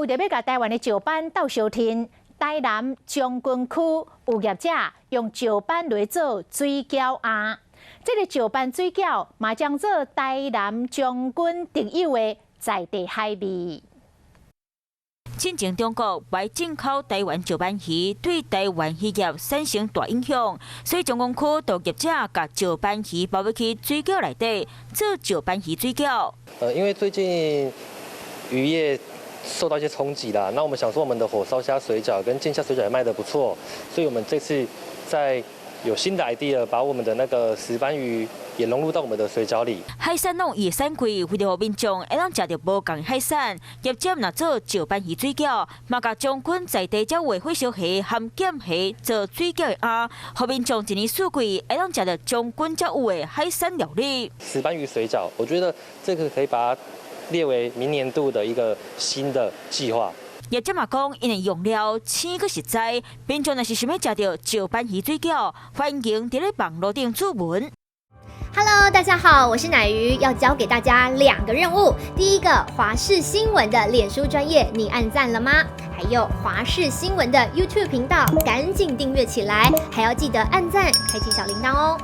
著欲共台灣的石斑鬥相伨，台南將軍區有業者用石斑來做水餃餡，這个石斑水餃嘛將做台南將軍特有的在地海味。進前中國袂進口台灣石斑魚，對台灣漁業產生大影響，所以將軍區就業者共石斑魚包入去水餃內底，做石斑魚水餃。因為最近漁業受到一些衝擊啦，那我們想說我們的火燒蝦水餃跟劍蝦水餃也賣得不錯，所以我們這次在有新的 idea，把我們的那個石斑魚也融入到我們的水餃裡。海產攏有伊的產季，為著予民眾會當食著無仝的海產，業者若做石斑魚水餃，嘛共將軍在地才有的火燒蝦和劍蝦做水餃的餡，予民眾一年四季會當食著將軍才有的海產料理。石斑魚水餃，我覺得這個可以把它列為明年度的一個新的計劃。業者嘛講，𪜶的用料鮮閣實在，民眾若是想欲食著石斑魚水餃，歡迎佇咧網路頂注文。 Hello，大家好，我是奶魚，要交給大家兩個任務。第一個，華視新聞的臉書專頁，你按讚了嗎？還有華視新聞的 YouTube 頻道，趕緊訂閱起來，還要記得按讚，開啟小鈴鐺哦。